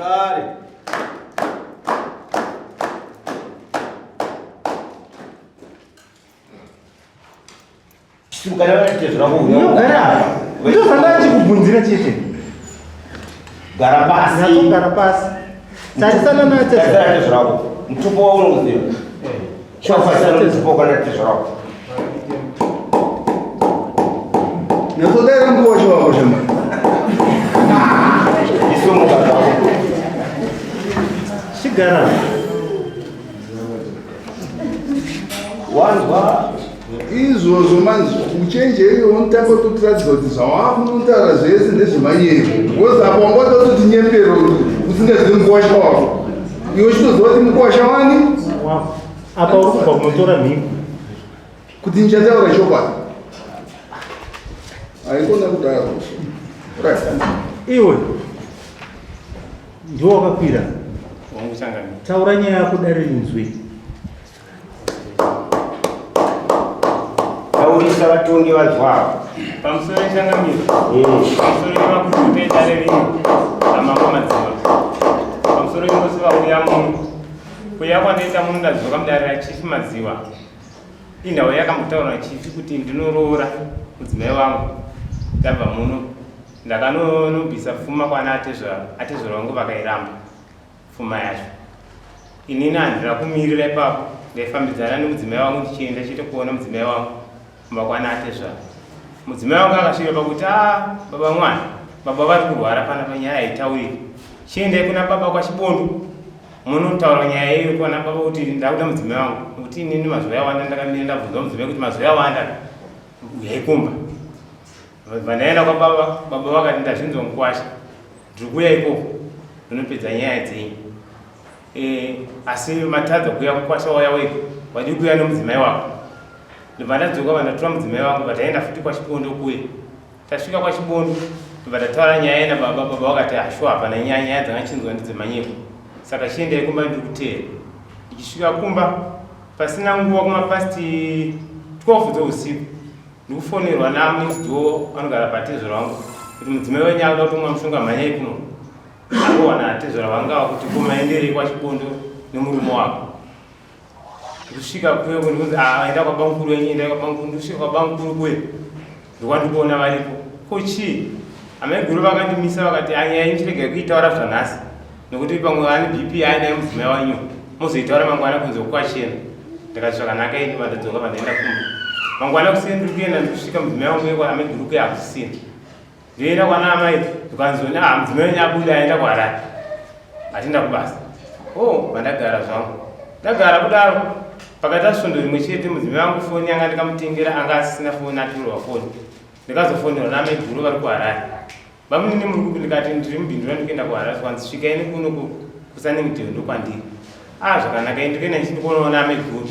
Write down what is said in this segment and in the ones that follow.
Zvakare. Gara. Ndozvandanga chikubvunzira chete. Gara pasi. Nyatsogara pasi. Tarisana natezvara tezvara. Mutupo waunoziva. Chofasana mutupo kana tezvara. Nyatsodaira mukuwasha wako shema. Isimuka zvako. Chigara. Wanzwa izvozvo manje uchenjeri unotanga kutotiratidza kuti zvawaakunotaura zvese ndezvemanyepo because apa wanga watoti nyepero usingazivi mukuwasha wako iwe uchitoziva kuti mukuwasha wani apa uri kubva kunotora mhiko kuti ndichataura chokwadi haikona kudaro right iwe ndiwo wakakwira taura nyaya yako dare rinzwe Taurisa vatongi vanzwavo. Pamusoro changamiro. Pamusoro yemakurukuta edare rino ramambo Madziva. Pamusoro yengosi vauya muno. Kuuya kwandaita muno ndadzoka mudare raChief Madziva. Inhau yakambotaurwa naChief kuti ndinoroora mudzimai wangu. Ndabva muno ndakanonobvisa pfuma kwana atezvara atezvara vangu vakairamba. pfuma yacho inini handina kumirira ipapo ndaifambidzana nemudzimai wangu ndichienda chete kuona mudzimai wangu kumba kwana atezvara mudzimai wangu akasvika pakuti a ah, baba mwana baba vari kurwara pana panyaya haitauriki chiendai kuna baba kwachibondo munotaura nyaya iyoyo kwana baba kuti ndakuda mudzimai wangu nekuti inini mazuva yawanda ndakamira ndabvunza mudzimai kuti mazuva yawanda uyai kumba vandaenda kwababa baba vakati ndazvinzwa mukwasha Ndiri kuuya ikoko ndinopedza nyaya dzenyu. Eh, asi matadza kuuya kukwasha wauya wega wadii kuuya nemudzimai wako. Ndobva ndadzoka vandatora mudzimai wangu bva taenda futi kwaChibondo kuye. Tasvika kwaChibondo ndobva tataura nyaya nababa baba vakati ah shuwa hapana nyaya nyaya dzanga chinzwa ndedzemanyepo. Saka chiendai kumba ndiri kuteera. Ndichisvika kumba pasina nguva kumapast 12 dzeusiku Ndikufonerwa naMiss Joe anogara patezvara wangu kuti mudzimai wenyu akuda kutomwa mushonga mhanyai kuno. Arohwa natezvara vanga vakuti ko maenderei kwaChibondo nemurume wako. Ndikusvika kuye kundikunzi ah enda kwabamukuru wenyu enda kwabamukuru ndikusvika kwabamukuru kuye ndokwandikuona varipo. Ko chii? Amaiguru vakandimisa vakati ah nyaya yenyu chiregai kuitaura zvanhasi nekuti pamwe ane BP ainaye mudzimai wanyu mozoitaura mangwana kunze kwachena. Ndikati zvakanaka ini vandadzoka vandaenda kumba. Mangwana kuseni ndiri kuenda ndikusvika mudzimai wangu yekwa amaiguru kuya hakusisina. Ndoenda kwana amai zvikanzi ah mudzimai wenyu abuda aenda kuHarare. Atinda kubasa. Oh, vandagara zvangu. Ndagara kudaro pakaita svondo rimwe chete mudzimai wangu foni yanga ndikamutengera anga asisina foni atorerwa foni. Ndikazofonerwa naamaiguru vari kuHarare. Bamunini muri kupi ndikati ndiri mubhindura ndikuenda kuHarare zvikanzi svikai nekuno kuSunningdale ndokwandiri. Ah zvakanaka ini ndikuenda ndichindikuonaona amaiguru.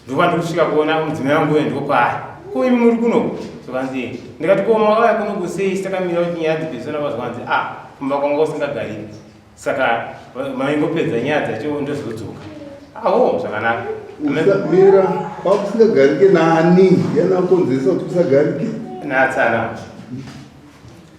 Ndokwandikusvika kuona mudzimai wangu uyo ndiko kwaari. Ko imi muri kuno? Zvikanzi eh. Ndikati ko makauya kuno kusei takamira kuti nyaya dzibviswe napa zvikanzi ah kumba kwanga usingagariki. Saka maingopedza nyaya dzacho ndozodzoka. Aho zvakanaka. Usamira kwakusingagarike nani yanakonzeresa kuti kusagarike? Natsana.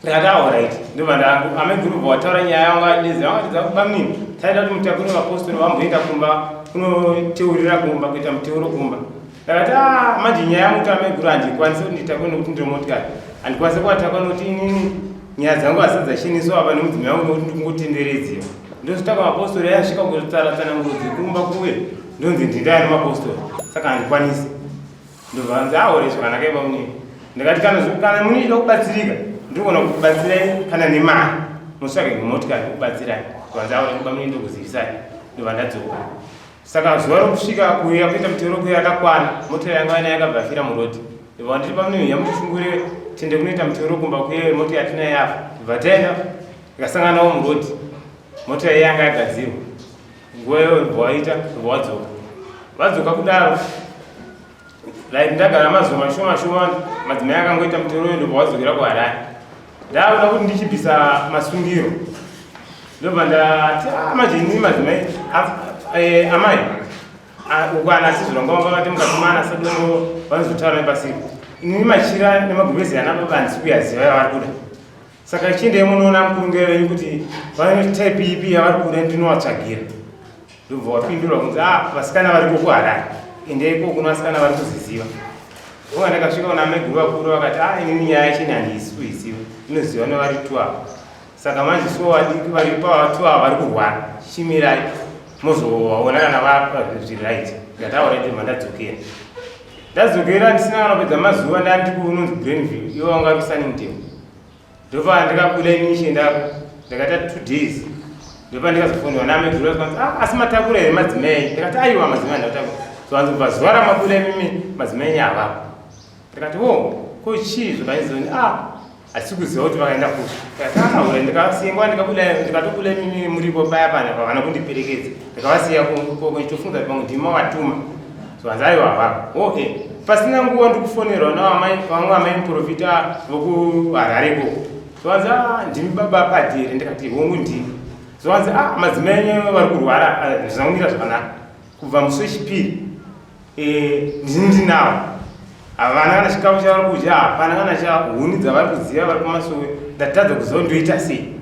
Ndikati alright ndobva nda amaiguru bva wataura nyaya yangu adezi vangatidza bamnini taida kuti mutakure vapostori vamboenda kumba kunoteurira kumba kuita muteuro kumba ndakati ah manje nyaya yangu kuti amaiguru handikwanisi kuti nditakure nekuti ndiri motikari handikwanisi kuvatakura nekuti inini nyaya dzangu hadzisati dzachiniswa apa nemudzimai wangu nekuti ndikungotenderedziwa ndozvitaka mapostori ayasvika kuzotsara tsananguro dzekumba kuye ndonzi ndindaya nemapostori saka handikwanisi Ndobva vanzi aore ah, zvakanaka ipa munini. Ndikati kana kana munida kubatsirika ndinogona kukubatsirai kana nemari motsvage motikari kukubatsirai. Vanzi aore kuba munini ndokuzivisai. Ndobva ndadzoka. Saka zuva rokusvika kuuya kuita mutero kuya rakakwana mota yanga ina yakabva yafira murodhi. Ndobva nditi pamunini yamutifungure tiende kunoita mutero kumba kuye mota yatinayo yafa. Ndobva taenda ndikasangana navo murodhi. Mota iye yanga yagadzirwa. Nguva iyoyo ndobva waita ndobva wadzoka. Vadzoka kudaro like ndagara mazuva mashoma shoma madzimai akangoita mutoro uyo ndobva wadzokera kuharare ndakuda kuti ndichibvisa masungiro ndobva ndati ah, manje inini madzimai eh, amai uko ana asizvirongwa vanga vati mukatuma ana sadongo vanozotaura nepasipo inini machira nemagumbezi ana baba handisi kuyaziva yavari kuda. Saka chiendai munoona mukurungera venyu kuti vane type ipi yavari kuda ndinovatsvagira. Ndobva wapindurwa kunzi ah vasikana variko kuHarare. Endai ikoko kuna vasikana vari kuziziva. Ndobva ndakasvika kuna maiguru vakuru vakati ah inini nyaya yacho ini handisi kuiziva. Inoziva nevari two ava. Saka manje so vadiki vari pavatu ava vari kurwara. Chimirai mozovaona kana vapa zviri right. Ndikati alright ndobva ndadzokera. Ndadzokera ndisina kana kupedza mazuva ndandiri kunonzi Greenview ivo vanga vari kuSunningdale. Ndopa ndikabuda ini ndichiendako ndakaita 2 days ndopa ndikazofonwa naamai guru vakanzi ah, asi matakura here madzimai ndikati aiwa madzimai ndatakura so vanzi kubva zuva ramabuda imimi madzimai enyu havapo ndikati wo ko chii zvakanizoni ah hatisi kuziva kuti vakaenda kupi ndikati ah ura ndikasiya nguva ndikabuda ndikatobuda imimi muripo paya pana pavana kundiperekedza ndikavasiya koko ndichitofunga kuti pamwe ndimi mavatuma so hanzi aiwa havapo okay pasina nguva ndikufonerwa navamai vamwe amai muprofita vokuharare ikoko so hanzi ah ndimi baba padi here ndikati hongu ndini so hanzi ah madzimai enyu vari kurwara ah, hazvina kumira zvakanaka kubva musi wechipiri eh, ndini ndinawo havana kana chikafu chavari kudya hapana kana chahuni dzavari kuziva vari kumasowe ndatadza kuziva ndoita sei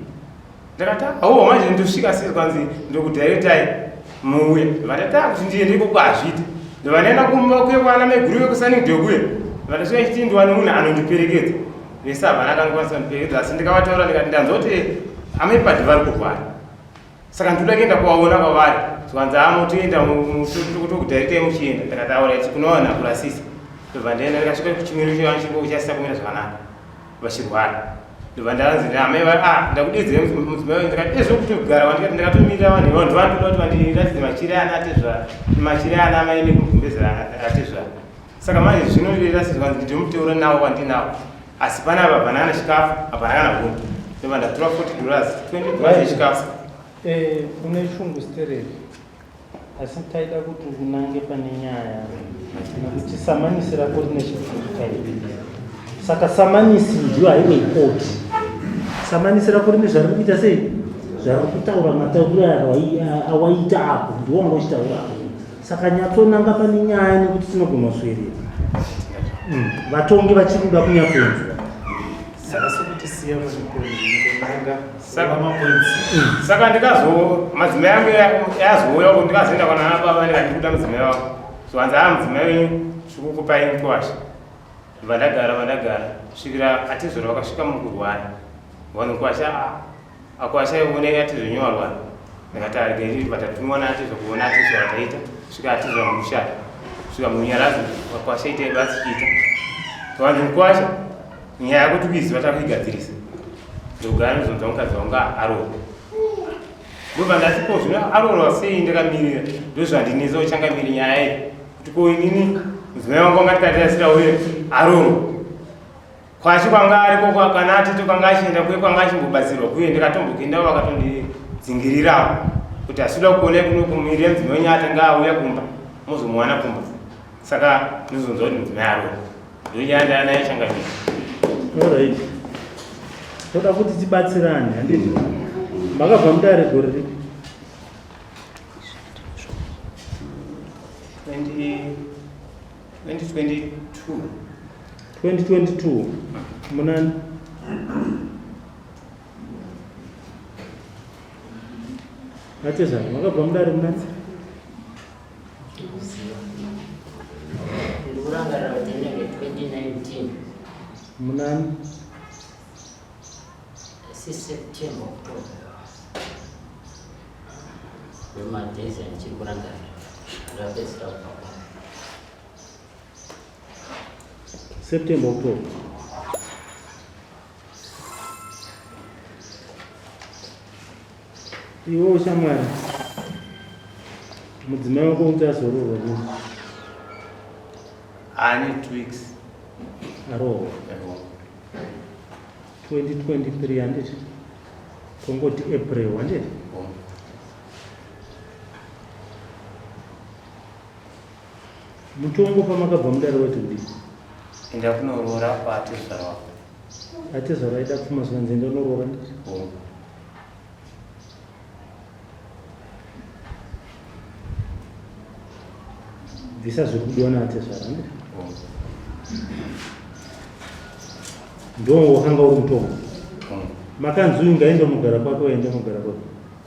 Ndakati awo manje ndosvika sei kwanzi ndokudairetai muuye. Vatati kuti ndiende ikoko hazviiti. Ndobva ndaenda kumba kuye kwana maiguru vekuSunningdale kuye. Vandasvika chiti ndiwane munhu anondiperekedza. Vese havana akangokwanisa kundiperekedza asi ndikavataura ndikati ndanzwa kuti amai Paddy vari kurwara. Saka ndinoda kuenda kuvaona kwavari. Zvikanzi haa motoenda tokudairetai muchienda. Ndakati alright kunowana kurasisa. Ndobva ndaenda ndikasvika kuchimiro chavo chasina kumira zvakanaka. Vachirwara. Ndobva ndanzi amai va ah ndakudedzera mudzimai wenyu ndikati ezvo kutogara wandikati ndakatomirira vanhu ivo ndovanotoda kuti vandiratidze machira ana atezvara machira ana amai nekugumbezera atezvara saka manje zvinorira sezvanzi ndinomuteura nawo wandinawo asi panapa hapana kana chikafu hapana kana huni ndobva ndatora 40 dollars 20 dollars yechikafu. Eh, une shungu stereki. Asi taida kuti unange pane nyaya nekuti samanisi rako rine chekuita saka samanisi ndiyo highway court. Samanisi rako rine zvariri kuita sei zvariri kutaura matauriro awaita apo ndiwo wanga uchitaura apo saka nyatsonanga pane nyaya nekuti tinogona kuswerera vatongi vachiri kuda kunyatsonzwa. Saka sokutisiya kunanga saka saka ndikazo madzimai angu yazouya uko ndikazoenda kwana baba ndikati ndikuda mudzimai wangu so hanzi aa mudzimai wenyu tikukupai mukwasha ndobva ndagara vandagara kusvikira atizora vakasvika mukurwara vanhu kwasha akwasha ione atizonyu warwara ndikati arigeri vatatumwa naatizo kuona atizo vataita kusvika atizo vamushata kusvika munyaradzo vakwasha itai basichiita vanhu mukwasha Nyaya yako tikuiziva takuigadzirisa. Ndogara ndozonzwa mukadzi wangu aroorwa. Ndobva ndati ko zvino aroorwa sei ndakamirira ndozvandinetsa uchangamiri nyaya iyi kuti ko inini mudzimai wangu wanga tikatirasira uye aroorwa kwacho kwanga ariko kana atete kwanga achienda kuye kwanga achimbobatsirwa kuye ndikatombokuendawo vakatondidzingirirawo kuti asida kuona kuno kumirira mudzimai wenyu atanga auya kumba mozomuwana kumba saka ndozonzwa kuti mudzimai aroorwa Ndonyanda naye changamire. Alright. Toda kuti tibatsirane handiti? Makabva mudare gore ripi? 2022. 2022. Munani? Atezvara, makabva mudare munani? Ndikurangarira kuti inenge 2019. Munani? Si September, October. Wemadays andichiri kurangarira. Ndapedzisira kubva kwangu. September, October. Iwe ushamwari mudzimai wako kuti azoroorwa rini? Ane 2 weeks. Aroorwa. 2023 handiti? Tongoti April handiti? Mutongo pamakabva mudare wati kudii? Enda kunoroora kwaatezvara wako. Atezvara aida pfuma zvikanzi enda unoroora nditi? Bvisa zviri kudiwa naatezvara handiti? Ndo wakanga uri mutongo. Makanzi uyu ngaende unogara kwake waende unogara kwake.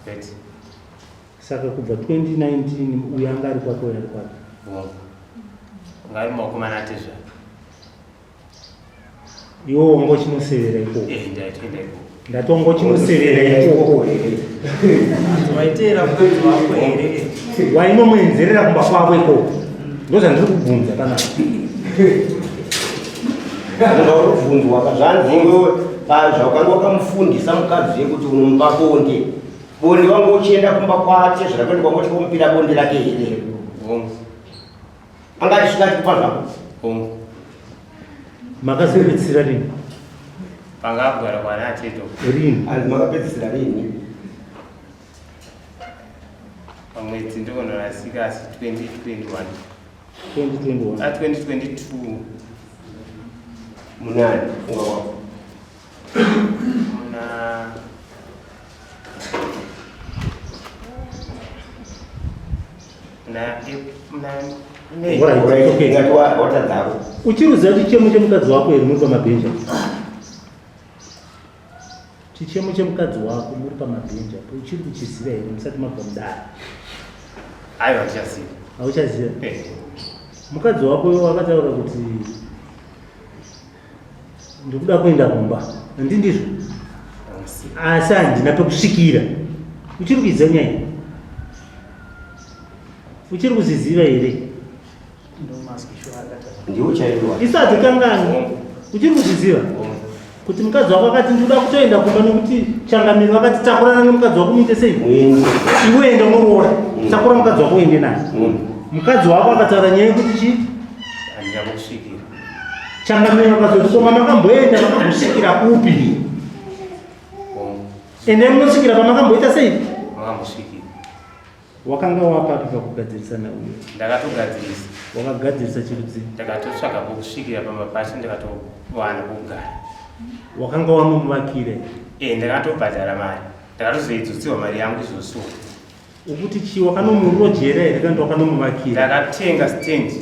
Kwete. Saka kubva 2019 uyu anga ari kwake uyu ari kwake. Hongu. Anga ari mumaoko atezvara. Iwe wanga uchinosevera ikoko. Eh, ndaitoenda ikoko. Ndati wanga uchinosevera ikoko here? Waiteera mukadzi wako here? Wainomuenzerera kumba kwavo ikoko. Ndozvandiri kubvunza panapa. Unobvunzwa kazvanzi iwewe pazvaukanga wakamufundisa mukadzi yekuti unomupa bonde. Bonde wanga uchienda kumba kwatezvara kwete kwanga uchikomupira bonde rake here? Hongu. Anga achisvika achikupa zvako. Hongu. Makazopedzisira rini? Panga akugara kwana ateto. Rini? Hanzi makapedzisira rini? Pamwedzi ndikonorasika asi 2021. 2021. Ah, 2022. Munani funga kwako. Muna Uchiruziva chichemo chemukadzi wako here muri pamabhenja? Chichemo chemukadzi wako muri pamabhenja uchiri kuchiziva here musati mabva mudare? Aiwa, ndichaziva. Hauchaziva? Eh. Mukadzi wako wakataura kuti ndikuda kuenda kumba handi ndizvo asi handina pekusvikira uchiri kuidza nyaya uchiri kuzviziva here Ndiwo chaiwo. Isu hatikanganwi. Uchiri kuzviziva kuti mukadzi wako akati ndikuda kutoenda kumba nekuti changamire vakati takurana nemukadzi wako muite sei iwe enda unoroora takura mukadzi wako uende naye mukadzi wako akataura nyaya yekuti chii Handina kusvikira. Changamire vakazoti koma makamboenda makambosvikira kupi? Ende munosvikira pamakamboita sei? Makambosvikira. Wakanga wapapi pakugadzirisa nauyo? Ndakatogadzirisa. Wakagadzirisa chirudzi? Ndakatotsvaga pokusvikira pamba pacho ndikatowana pokugara. Wakanga wamumuvakire? Eh, ndakatobhadhara mari. Ndakatozoidzotsiwa mari yangu izvozvo. Ukuti chii wakanomurojera here kana kuti wakanomuvakira? Ndakatenga stand.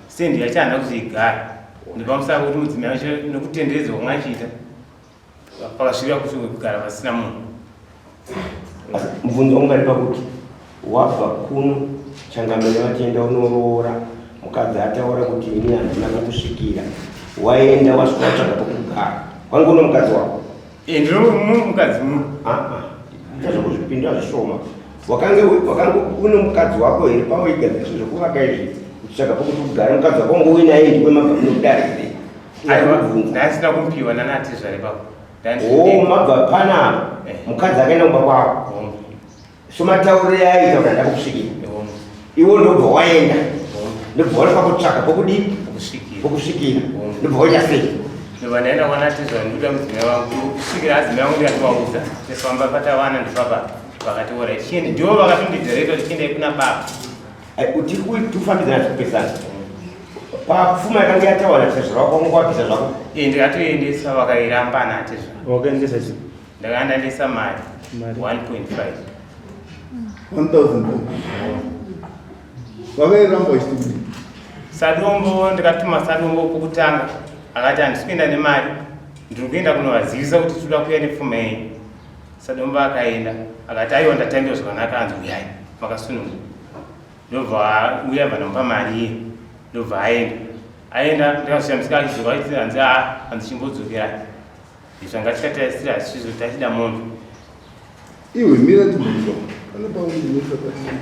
Stand yacho handina kuzoigara. Nepamusana pekuti mudzimai wacho nekutenderedzwa kwanga achiita pakasvika kuti kugara pasina munhu. Asi mubvunzo wangu ungari pakuti wabva kuno changamire vatienda unoroora mukadzi ataura kuti ini handina kukusvikira waenda wasvika watsvaga pokugara wange uno mukadzi wako Eh, ndino mukadzi muno. Ah, ah. Ita zvekuzvipindura zvishoma. Wakange wakange une mukadzi wako here pawaigadzira zvinhu zvekuvaka izvi uchitsvaga pokuti ugare mukadzi wako wange uinaye ndiwe mabva muno kudare here? Aiwa, Ndakubvunza. ndasina kumupiwa nana atezvara ipapo. Oh, mabva panapa. Eh. Mukadzi akaenda kumba kwako. Hongu. So mataurire aiita kuti handakusvikira. Hongu. Iwe ndobva waenda. Ndobva wanosvika kutsvaga pokudii? Pokusvikira. Pokusvikira. Ndobva waita sei? Ndobva ndaenda kwana tezvara ndoda mudzimai wangu kusvikira adzimai wangu ndikatovaudza. Tefamba patawana ndipapa vakati ora chiende ndivo vakatondidireta kuti chiendai kuna baba. Tiri kufambidzana tikupesana. Papfuma yakanga yatawana tezvara wako wanga wabvisa zvako. Eh ndikatoendesa vakairamba ana tezvara. Wakaendesa chii? Ndakanga ndaendesa mari Mari. 1.5. 1000 vakairamba vachiti kudii Sadombo ndikatuma Sadombo pokutanga akati handisi kuenda nemari ndiri kuenda kunovazivisa kuti tinoda kuuya nepfuma yenyu. Sadombo akaenda akati aiwa ndatambira zvakanaka anzi uyai makasununguka. Ndobva uya bva ndamupa mari iye ndobva aenda aenda ndikazoshamisika achidzoka achiti hanzi aa hanzi chimbodzokerai Zvanga tichatarisira hazvizvo tachida mombe. Iwe mira timbonzwa. Pane paundinetsa pati.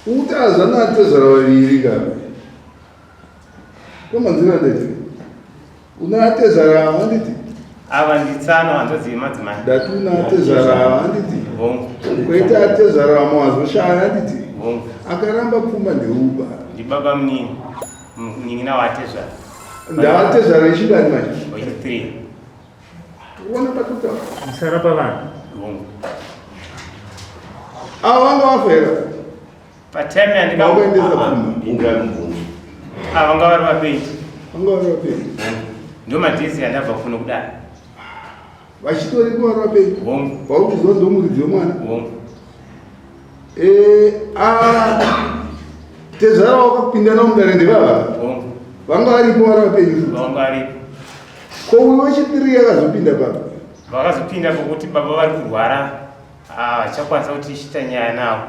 Ukuti azvana atezvara vaviri ka. Komanzira ndaiti. Una atezvara ava handiti? Ava nditsano hanzvadzi yemadzimai. Ndati una atezvara ava handiti? Hongu. Koita atezvara vamwe vazoshaya handiti? Hongu. Akaramba pfuma ndeuba. Ndibaba munini. Munin'ina waatezvara. Ndaatezvara echingani manje? Wechi 3. Uona patuta. Musara pavanhu. Hongu. Ava vanga vafa here? Patime yandika Vakaendesa pfuma. Pindura mubvunzo. Ava vanga vari vapenyu. Vanga vari vapenyu. Ndo madhezi andabva kuno kudai. Vachitoriko vari vapenyu. Hongu. Vakuchiziva ndomuridzi wemwana. Hongu. Eh, ah, tezvara wakapinda navo mudare ndevava vanga varipo vari vapenyu vanga varipo ko uyu wechipiri akazopinda papi? Vakazopinda pokuti baba vari kurwara, havachakwanisa kuti tichiita nyaya navo.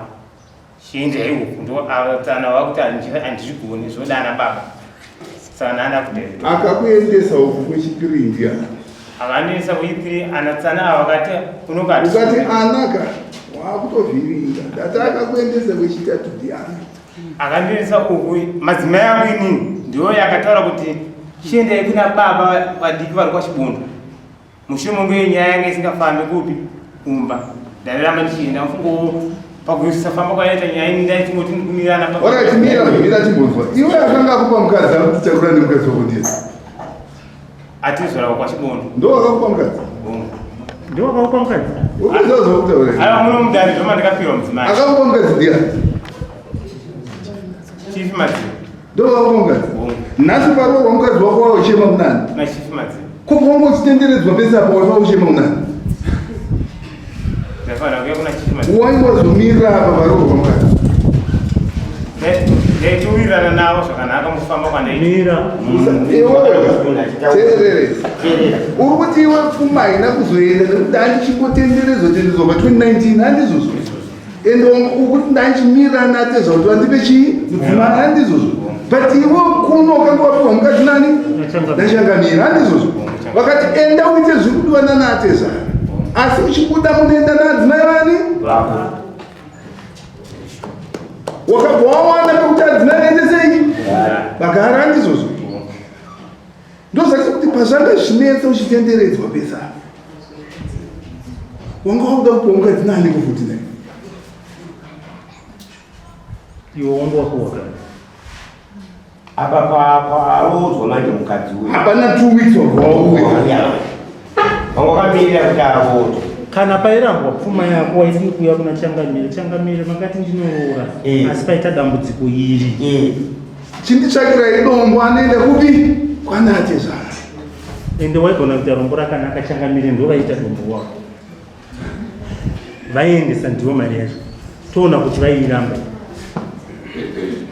Chiendai uku ndo tsana vakuti handizvigoni zvodana baba. Saka ndanda kudai. Akakuendesa uku kwechipiri ndiani? Akandiendesa kwechipiri ana tsana ava vakati unokati. Ukati anaka wakutovhiringa. Ndati akakuendesa kwechitatu ndiani? Akandiendesa uku madzimai angu inini ndiyo yakataura kuti chiendai kuna baba vadiki vari kwaChibondo. Mushure mokunge nyaya yanga isingafambi kupi kumba ndairamba ndichienda mufungo pakusafamba kwayaita nyaya ini ndaitingoti ndikumirana Alright, mira mira timbonzwa. Iwe akanga akupa mukadzi akuti takura nemukadzi wako ndiye. Atizvara kwaChibondo. Ndo akakupa mukadzi. Ndo akakupa mukadzi. Uri kuziva zvakutaura here? Aiwa muno mudare ndoma ndakapiwa mudzimai. Akakupa mukadzi ndiani? Chief Madziva. Ndo akakupa mukadzi. Nhasi paroorwa mukadzi wako wauchema kunani? Na Chief Madziva. Ko paunga uchitenderedzwa pese apa waiva uchema kunani? Ndaifanira kuuya kuna Chief Madziva. Wai wazomirira apa paroorwa mukadzi. Ndaitowirirana navo zvakanaka mukufamba kwandaita. Mira. Teereresa. Uri kuti iwe pfuma haina kuzoenda nekuti handichingotenderedzwa tenderedzwa pa 2019 handizvozvo. Ende ukuti ndandichimirira natezva kuti vandipe chii mudzimai handizvozvo. But iwe kuno wakanga wapiwa mukadzi nani? Nachangamira handizvozvo. Vakati enda uite zviri kudiwa nanatezvara. Asi uchibuda munoenda naadzimai vani? Vako. Wakabva wawana pekuti adzimai vaite sei? Vagara handizvozvo. Ndozvati kuti pazvanga zvinetsa uchitenderedzwa pese apa. Wanga wakuda kupiwa mukadzi nani kufuti naye? Iwe wanga wapiwa kare. Apa parodzwa manje mukadzi uyu. Hapana 2 weeks wabva wauya. Wanga wakamirira kuti arodzwe. Kana pairambwa pfuma yako waidii kuuya kuna Changamire? Changamire makati ndinoroora asi paita dambudziko iri. Chinditsvakirai dombo anoenda kupi? Kwanatezvara. Ende waigona kuita rombo rakanaka Changamire ndovaita dombo wako. Vaiendesa ndiwo mari yacho. Toona kuti vaiiramba.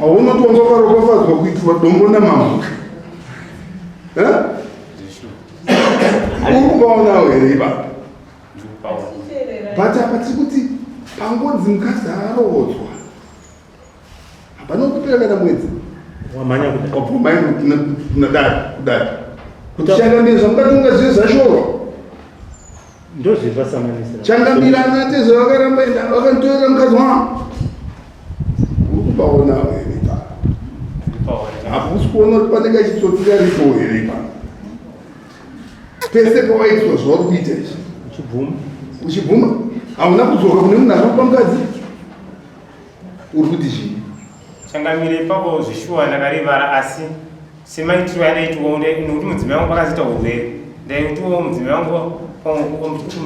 Hauna kuti wanga wakaropafadzwa kuitirwa dombo namambo. Eh? Uri kupaonawo here ipapo? But apa tiri kuti pangonzi mukadzi aroodzwa. Hapana kupera kana mwedzi. Wamhanya kudai. Wabva mai kuna dad kudai. Kuti changamire zvamukatonga zviye zvashorwa. Ndozvipa samanisi. Changamire anate zvavakaramba enda vakanditorera mukadzi wangu. Uri kupaona here ipapo? Hapusi kuona kuti panenge achitsotsi karipo here ipapo? Pese pawaitwa zvauri kuita izvi. Uchibvuma. Uchibvuma? Hauna kudzoka kune munhu akakupa mukadzi? Uri kuti chii? Changamire ipapo zveshuwa ndakarivara asi semaitiro andaitiwo nekuti mudzimai wangu akazoita urwere ndaitiwo mudzimai wangu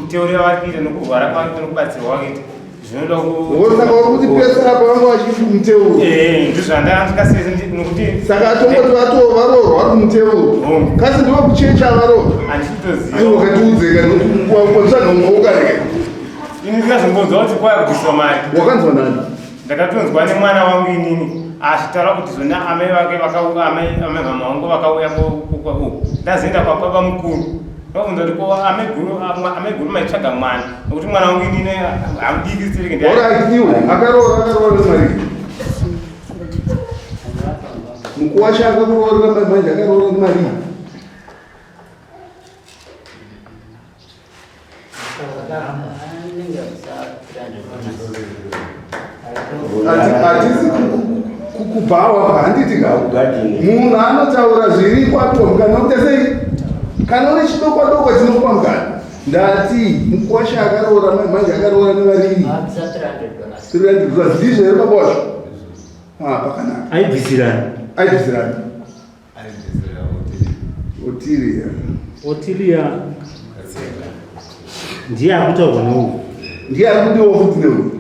muteurira vari kuita nokurwara kwake nokubatsirwa kwake zvinoda saka uri kuti pese apa vanga vachiti kumuteuro eh, ndizvandandikasese nokuti saka atongoti varoorwa vari kumuteuro kasi ndivo kuchecha varoorwa handitoziva aiwa katiudzeka nokuti watsvaga unga ukareka Ini ndikazombonzwa kuti kwaya kubviswa mari. Wakanzwa nani? Ndakatonzwa nemwana wangu inini achitaura kuti zvona amai vake vakauya amai amai mama wangu vakauya uku. Ndazoenda kwababa mukuru. Ndobvunza kuti ko amai guru amai guru maitsvaga mwana nokuti mwana wangu inini hamudiki sitereke ndi. Alright iwe akaroora akaroora nemari. Mukuwasha akakuroorera manje akaroora nemari. Hatisi kubhawa handiti ka munhu anotaura zviripo apiwa mukana wekuita sei kana une chidokwa dokwa chinokupa mukana ndati mukwasha akaroora manje akaroora nevarii 300 dollars ndizvo here baba wacho ah, pakanaka aibvisirani aibvisirani Otilia. Otilia ndiye ari kutaurwa neuyu. Ndiye ari kudiwa futi neuyu.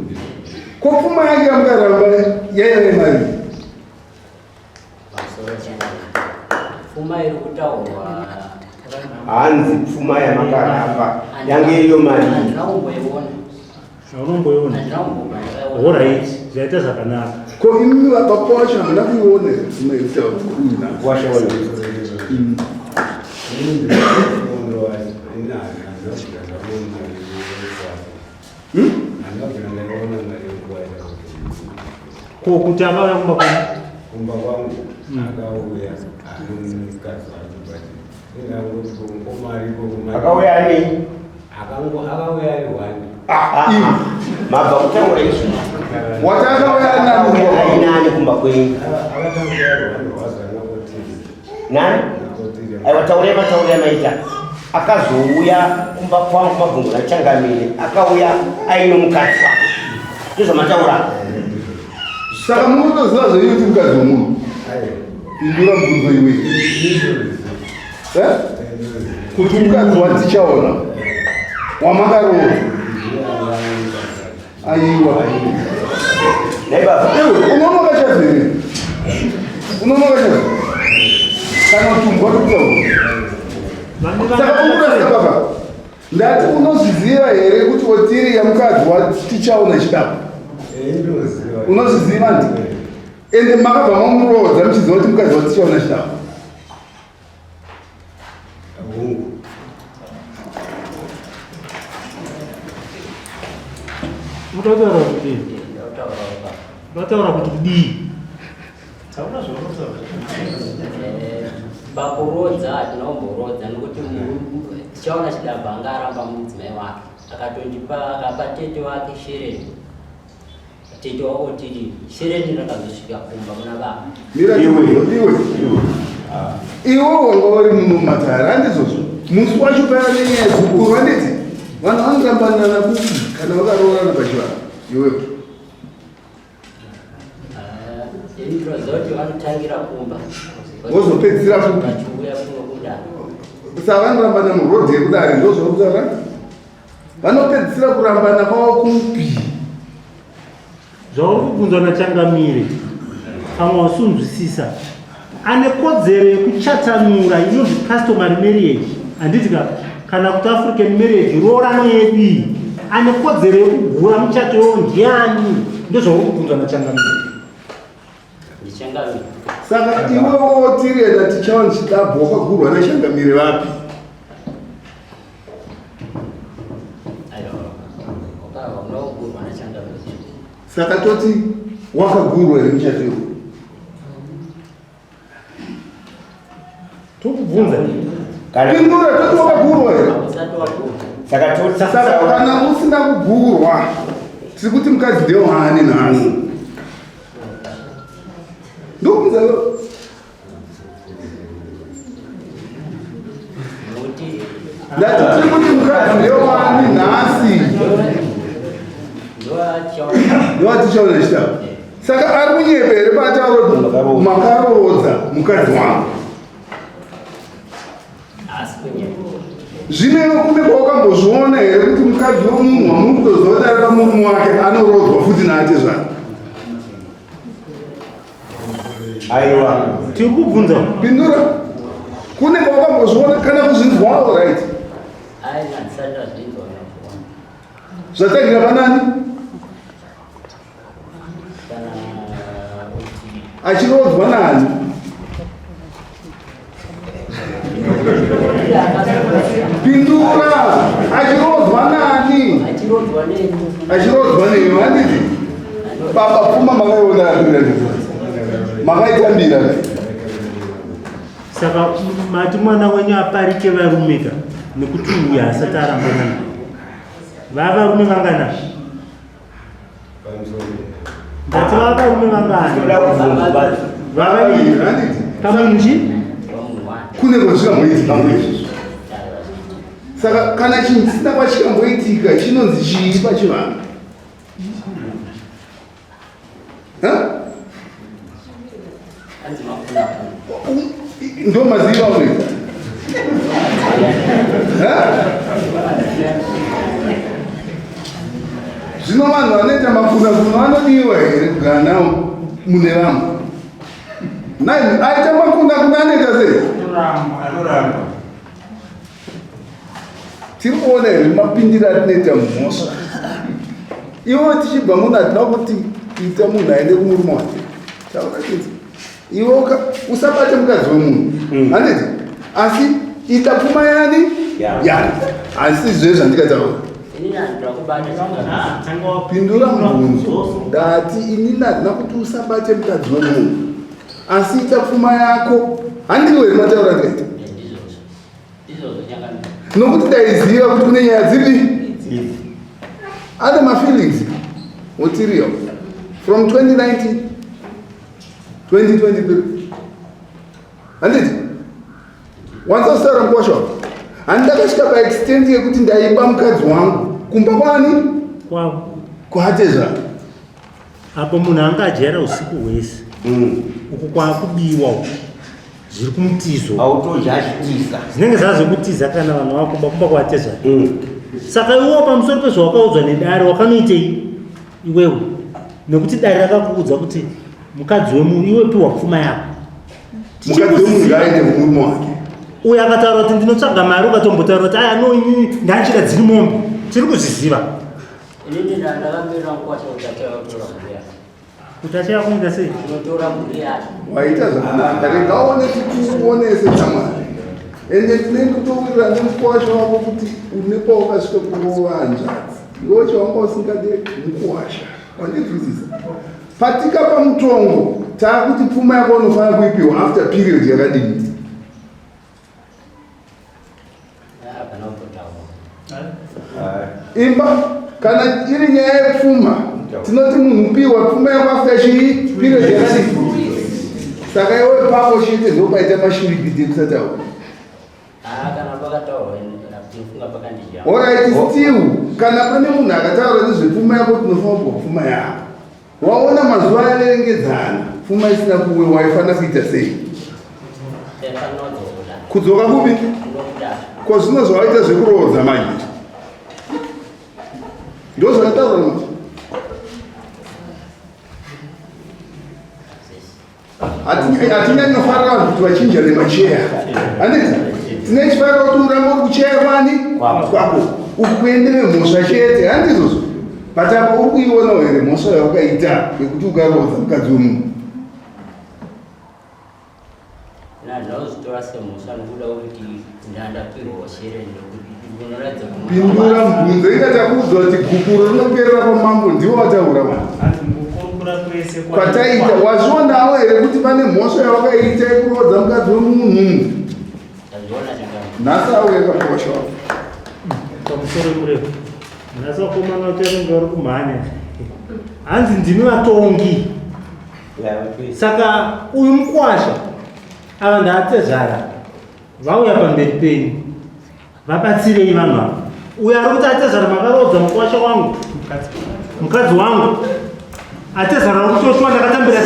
Ko pfuma yake yamukaramba yaiva yemari? Pfuma iri kutaurwa hanzi pfuma yamakaramba yange iriyo mari. Handina kumboiona. Haunomboiona? Handina kumbobva ndakaiona. Horaiti, zvaita zvakanaka. Ko imi baba wacho hamuna kuiona here pfuma iri kutaurwa uyu nhasi? Washaona. Hmm? Ko kuti akauya kumba kwangu? Kumba kwangu akauya ari mukadzi wacho but ingangoti mukoma aripo Akauya anei? Akango akauya ari one. Ah, ah. Mabva kutaura izvi. Wati akauya ari nani kumba Akauya kwangu? nani kumba kwenyu? Akatanga ari one wazana kotiri. Nani? Aiwa taurai mataurire amaita. Akazouya kumba kwangu mabvunzo nachangamire. Akauya aine mukadzi wake. Ndozvamataura. Saka munotoziva zvenyu kuti mukadzi wemunhu. Pindura mubvunzo iwe. Eh? Kuti mukadzi watichaona wamakaroora. Aiwa. Nhai baba. Iwe unoona kachazi here? Unoona kachazi? Kana utumbwa tokutaura. Saka ukurasa baba. Ndati unozviziva here kuti otiri yamukadzi watichaona chidabo? Unozviziva ndi? Ende makabva mamuroodza muchiziva kuti mukadzi watichaona chidabo. Munotaura kuti vataura kuti kudii? Pakurodza hatina kumborodza nokuti tichaona chidabva anga aramba mudzimai wake akatondipa akapa tete wake shereni tete waotiri shereni rakazosvika kumba kuna baba. Mira iwe iwe iwe wanga uri mumatare handizvozvo musi wacho paya nenyaya dzikuru handiti vanhu vanorambanana kupi kana vakaroorana pachivanhu iwewe Ndinoziva kuti vanotangira kumba Vozopedzisira kupi? Vachiuya kuno kudare. Saka vanorambana murodhi yekudare ndozvauri vanopedzisira kurambana kwavo kupi? Zvauri kubvunzwa nachangamire pamwe wasunzwisisa ane kodzero yekuchatanura inonzi customary marriage handiti ka kana kuti african marriage roorano yedu iyi ane kodzero yekugura muchato iwowo ndiani ndozvauri kubvunzwa nachangamire Ndichangamire. Saka iwewo tirienda tichaona chidabho wakagurwa nachangamire vapi? Aiwa. Unogurwa nachangamire. Saka toti wakagurwa here muchato iwo? Tokubvunza. Pindura toti wakagurwa here? Usati wagurwa. Saka toti Saka kana usina kugurwa tiri kuti mukadzi ndewani nhasi. Ndokubvunza iwe. Nokuti Ndati tiri kuti mukadzi ndewani nhasi. ndowachaona. Ndowatichaona chitabo. Saka ari kunyepa here paataura kuti makaroodza mukadzi wangu? Asi kunyepa. Zvino iwe kune kwawakambozviona here kuti mukadzi wemunhu wamuri kutoziva kuti ari pamurume wake anorodzwa futi naatezvara? Aiwa. Tiri kubvunza. Pindura. Kune kwawakambozviona kana kuzvinzwawo right? Ai handisati ndazvinzwa nakuona. Zvatangira panani? Kana kuti Achirodzwa nani? Pindura. Achirodzwa nani? achirodzwa neni. Achirodzwa neni handiti? Baba pfuma makaiona yapinda ndizvo. Makaitambira. Saka mati mwana wenyu aparike varume ka nekuti uyu asati arambana naye. Vavarume vangana? Ndati vavarume vangana? Toda kubvunza basi. Vavaviri. Handiti? Pamunhu chi? Pamunhu wani. Kune kwazvikamboitika izvozvo. Saka kana chinhu chisina kwachikamboitika chinonzi chii pachivanhu? Ha? Hanzi makuna. Ndo maziva unoita. Ha? Zvino vanhu vanoita makuna kuna vanodiwa here kugara navo mune vamwe? Nai aita makuna kuna anoita sei? Anoramba. Tiri kuona here mapindiro atinoita mhosva? Iwe tichibva munhu hatina kuti ita munhu aende kumurume wake. Taura chinzi. Iwe usabate mukadzi wemunhu. Handiti? Asi ita pfuma yani? Ya. Yani. Asi izvezvi zvandikataura. Pindura mubvunzo. Ndati inini handina kuti usabate mukadzi wemunhu, asi ita pfuma yako. Handiwo here mataura ndikaita? Nokuti ndaiziva kuti kune nyaya dzipi ane mafeelings material from 2019 2023 handiti Once asara mukwasha wako. Handi ndakasvika pa extent yekuti ndaiba mukadzi wangu kumba kwani? Kwavo. Kwatezva. Apo munhu anga ajaira usiku hwese. Uku kwakubiwa uku. Zviri kumutizo. Autoja achitiza. Zvinenge zvazvekutiza kana vanhu vakuba kumba kwatezva. Saka iwewo pamusoro pezvawakaudzwa nedare wakanoitei iwewe? Nekuti dare rakakuudza kuti mukadzi wemunhu iwe piwa pfuma yako. Mukadzi wemunhu ngaaende kumurume wake. Uyo akataura kuti ndinotsvaga mari ukatombotaura kuti aya no inini ndanchida dziri mombe. Tiri kuzviziva. Inini ndakamirira mukwasha kuti achauya kutora mhuri yake. Kuti achauya kuita sei? Kunotora mhuri yake. Waita zvakanaka. Rega uone tikuonese chamwari. Ende tinenge kutowirirana nemukwasha wako kuti une pawakasvika kurova hanzvadzi. Iwe chawanga usingade mukwasha. Wandinzwisisa? Patikapa mutongo taakuti pfuma yako unofanira kuipiwa after period yakadini? Imba kana iri nyaya yepfuma tinoti munhu piwa pfuma yako after chii period yakadini? Saka iwe pako chete ndopaita mashiripiti ekusataura. Alright, still kana pane munhu akataura nezvepfuma yako tinofanira kupiwa pfuma yako. Waona mazuva yaverengedzana pfuma isina kuwe waifanira kuita sei? Kudzoka kupi? Ko zvino zvawaita zvekuroodza manje ndozvakataura manje. Hatinyanyofarira vanhu kuti vachinjane macheya handiti tine chifarira kuti urambe uri kucheya kwani kwako uku kuendere mhosva chete handizvozvo but apa uri kuionawo here mhosva yawakaita yekuti ukaroodza mukadzi wemunhu Ndazvitora semhosva nokuda kwekuti ndandapirwa shere nekuti unoratidza kuti Pindura mubvunzo inga takuudzwa kuti gupuro rinoperera kwamambo ndiwo wataura mwana. Hanzi mukukurukura kwese Kwataita wazvionawo here kuti pane mhosva yawakaita yekuroodza mukadzi wemunhu? Ndazviona chakana. Nhasi auya kamukwasha wako. Pamusoro murefu. Nhasi vakomana vachanenge vari kumhanya. Hanzi ndimi vatongi. Saka uyu mukwasha ava ndaatezvara vauya pamberi penyu vabatsirei vanhu ava. Uyu ari kuti atezvara makaroodza mukwasha wangu mukadzi wangu atezvara uri kutoshuwa ndakatambira 300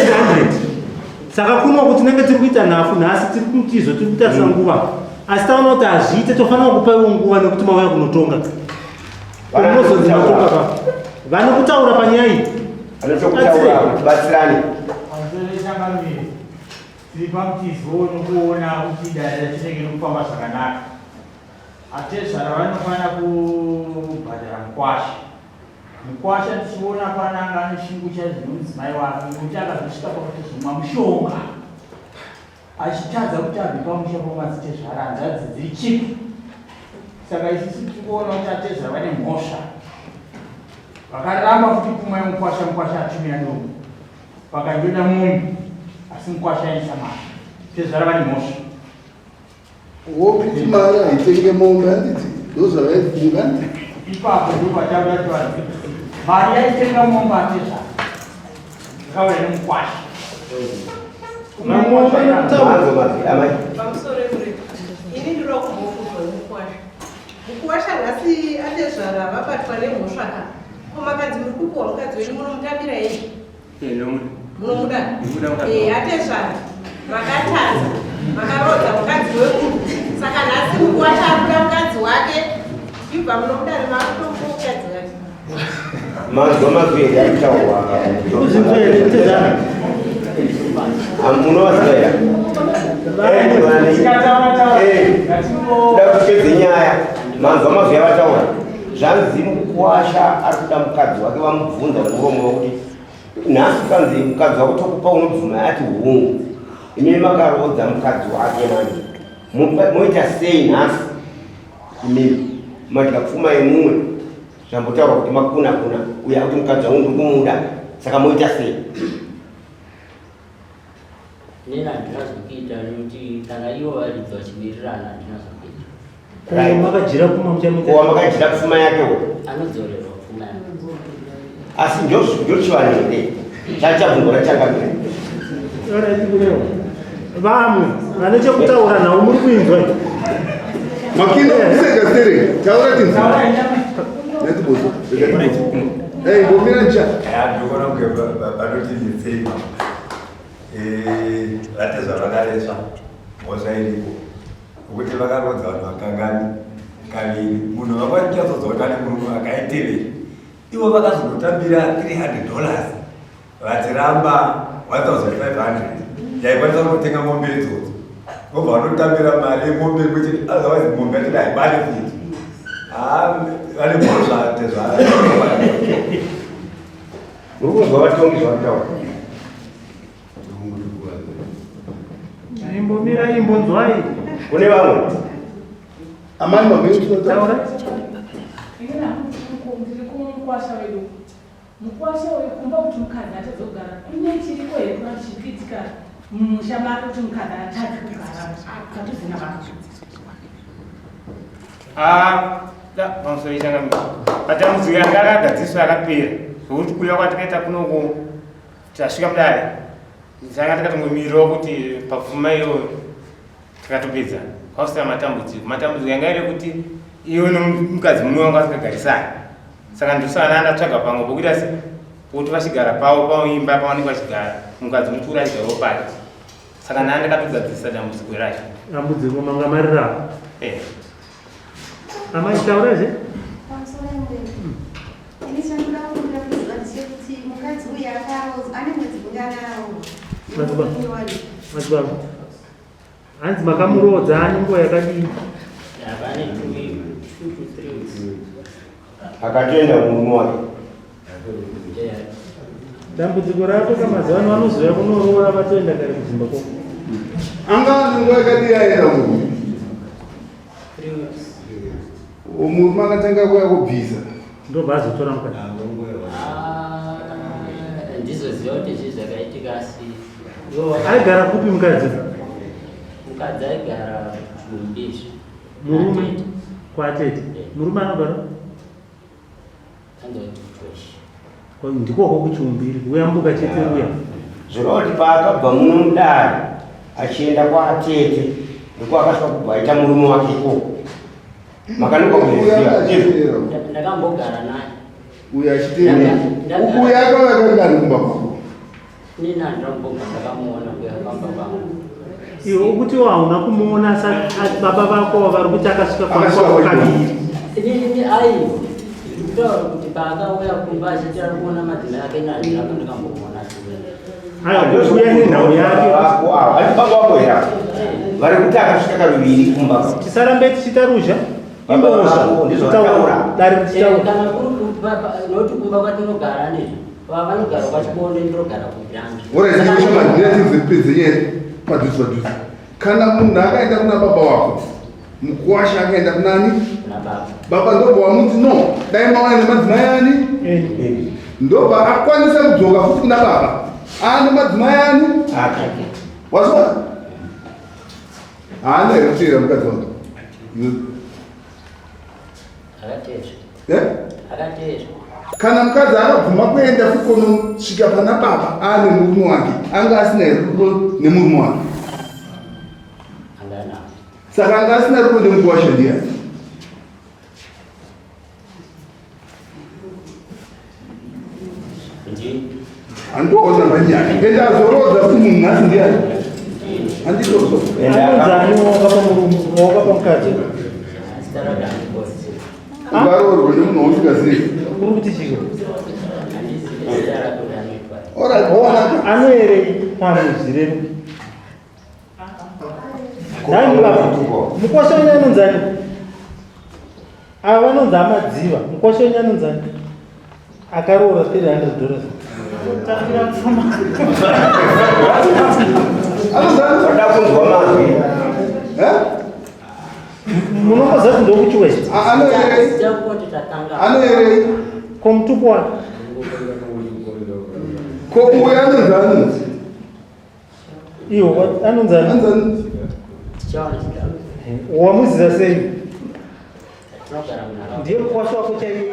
saka kuno kuti tinenge tiri kuita nhafu nhasi tiri kutizo tiri kutarisa nguva asi taona kuti hazviite tofanira kupa iwo nguva nekuti mauya kunotonga Unozonzi matonga pa. Vanokutaura panyaya iyi. Vanokutaura kuti batsirane. Tiri pamutizo nokuona kuti dare ratinenge nokufamba zvakanaka. Atezvara vanofanira kubhadhara mukwasha. Mukwasha tichiona pananga ane shingu chaizvo nomudzimai wake nokuti akazosvika pakutozomwa mushonga. Achitadza kuti abve pamusha pamadzitezvara hanzvadzi dziri cheap saka isusu tiri kuona kuti atezvara vane mhosva vakaramba futi pfuma yemukwasha mukwasha atumira ndombi vakanjoda mombe asi mukwasha aendesa mari tezvara vane mhosva Wopiti mari haitenge mombe handiti ndozvavaifunga handiti. Ipapo ndopataura kuti vanhu mari yaitenga mombe atezvara yakauya nemukwasha. Pamusoro emurefu ini ndinoda kumbofunzwa nemukwasha. Mukuwasha nhasi atezvara vabatwa nemhosva ka ko makanzi muri kupuwa mukadzi wenyu munomutambira yei? Munomuda? Eh, atezvara makatadza makaroodza mukadzi wemunhu saka nhasi mukuwasha akuda mukadzi wake ibva munomudari makutomupa mukadzi wake. Manzwa mazwi here aitaurwa? Munovaziva here? Kuda kupedze nyaya manzwa mazwi avataura zvanzi mukuwasha ari kuda mukadzi wake vamubvunza nemuromo wekuti nhasi kanzi mukadzi wako tokupa unobvuma ati hungu imi makaroodza mukadzi wake manje moita sei nhasi imimi madya pfuma yemumwe. Zvambotaurwa kuti makuna kuna uya kuti mukadzi wangu ndiri kumuda saka moita sei? Nini handina zvekuita nekuti kana ivo varidzi vachiwirirana handina zvekuita. Ko makajira pfuma muchamuita? Ko makajira pfuma yake wo? Anodzorerwa pfuma yake. Asi ndochivanhu here? Chachabvunzwa nachangamire. Vamwe vane chekutaura nhau muri kuinzwa iyi. Makino kuseka sere. Taura tinzi. Netibozo. Hey, ngomira ncha. Ndinoona kunge panoti netsei. Eh, vate zvavakaresva mhosva iripo. Nokuti vakarodza vanhu vakangani kaviri. Munhu vakwanisa kuti ane murume akaitevera. Ivo vakazonotambira 300 dollars vachiramba 1500 yaikwanisa kunotenga mombe idzodzo vobva vanotambira mari yemombe imwe chete otherwise mombe yacho haibani futi vane mhosva tezvara Muri kunzwa vatongi zvavataura. Imbomira imbonzwai. Kune vamwe. Amai mabiri Taura. Ndiri kumukwasha wedu. Mukwasha uyu kumba kuti mukadzi atadze kugara kune chiriko here kuna kuti chiri kuitika mumusha make kuti mukadzi atadze kugara padhuze navanhu. Ah, da, pamusoro changamire. Matambudziko anga akagadziswa akapera zvokuti kuuya kwatakaita kunoku tasvika mudare tanga takatongomirirawo kuti papfuma iyoyo tikatopedza kwakusina matambudziko. Matambudziko yanga iri kuti iwe nomukadzi mumwe wanga asingagarisani saka ndosana ndatsvaga pamwe pokuita se pokuti vachigara pavo paimba pavanenge vachigara mukadzi mukuru achigarawo pake saka ndaa ndakatogadzirisa dambudziko racho. Dambudziko manga marirapa. Eh. Amai taura zve. Pamusoro yemuremu. Ini chandinoda kukumbira kuziva ndechekuti mukadzi uyu akarodzwa ane mwedzi mingani aroorwa? Madzibaba. Madzibaba. Hanzi makamuroodza ane nguva yakadii? Ane 2 to 3 weeks. Akatoenda murume wake. Yeah. Dambudziko rako kamazuva ano vanozouya kunoroora vatoenda kare kudzimba kwako. Anga ane nguva yakadii aenda murume? 3 weeks. Murume akatanga kuuya kubvisa. Ndobva azotora mukadzi. Ah, ndizoziva kuti zvii zvakaitika asi ivo Aigara kupi mukadzi? Mukadzi aigara Chumbi. Murume kwatete. Murume anogara Anzi Kuchiweshe. Ndikoko kuchiumbiri. Kuyambuka chete ruya. Zvoreva kuti paakabva muno mudare achienda kwaatete ndiko akasvika kubva aita murume wake ikoko. Makanuka kuzviziva. Ndizvo. Ndakambogara naye. Uyu achiteerera. Uyu akauya kangani kumba kwako? Nini handambogara ndakamuona kuya pamba pangu. Iwe ukuti hauna kumuona baba vako vari kuti akasvika Akasvika kwako kwaiko. kaviri. Inini ai ndikutaura kuti paakauya kumba achiti ari kuona madzimai ake nandinako ndikambomuona Aiwa uya nenhau yake. Vako ava. Vari baba vako here ava? Vari kuti akasvika kaviri kumba kwako. Tisarambe tichiita ruzha. Baba Imbosva. vako ndizvo Kutaura. vataura. Dare tichitaura. Kana kuri nokuti kumba kwatinogara nezvo vanogara kwachibonde ndinogara kuGrange. Alright, ndinoshama ndinatidze kupedze nyaya padhuze padhuze. Kana munhu akaenda kuna baba wako, mukuwasha akaenda kunani? Kuna baba. Baba ndobva wamuti no, dai mauya nemadzimai ani? Ndobva akwanisa kudzoka futi kuna baba. Ane madzimai ani? Ake. Wazwa? Haana here kuteera mukadzi wake? Akateerera. Eh? Akateerera. Kana mukadzi akabvuma kuenda futi kunosvika pana baba aane murume wake, anga asina here rudo nemurume wake? Anga anavo. Saka anga asina rudo nemukuwasha ndiani? Ndini. Handiona manyaya. Ende azorodza futi munhu nhasi ndiani? Handizvozvo. Anonzi ani wakapa murume wakapa mukadzi? Zita rake handikosi. Ungaroorwe nemunhu wausingazivi. Uri kuti chiko? Handizivi zita rake kuti anoitwa. Alright, waona. Anoerei pamwe zvireruki. Nani baba? Mukwasha wenyu anonzi ani? Ava vanonzi amadziva. Mukwasha wenyu anonzi ani? Akaroora 300 dollars. Tambira pfuma. Anonzi ani? Vada kunzwa mazwi. Eh? Munongoziva kuti ndokuchiwesti. Anoerei? Ko mutupo wake? Ko uyu anonzi anonzi? Iwo anonzi ani? Wamuziva sei? Ndiye mukwasha wako chaiye.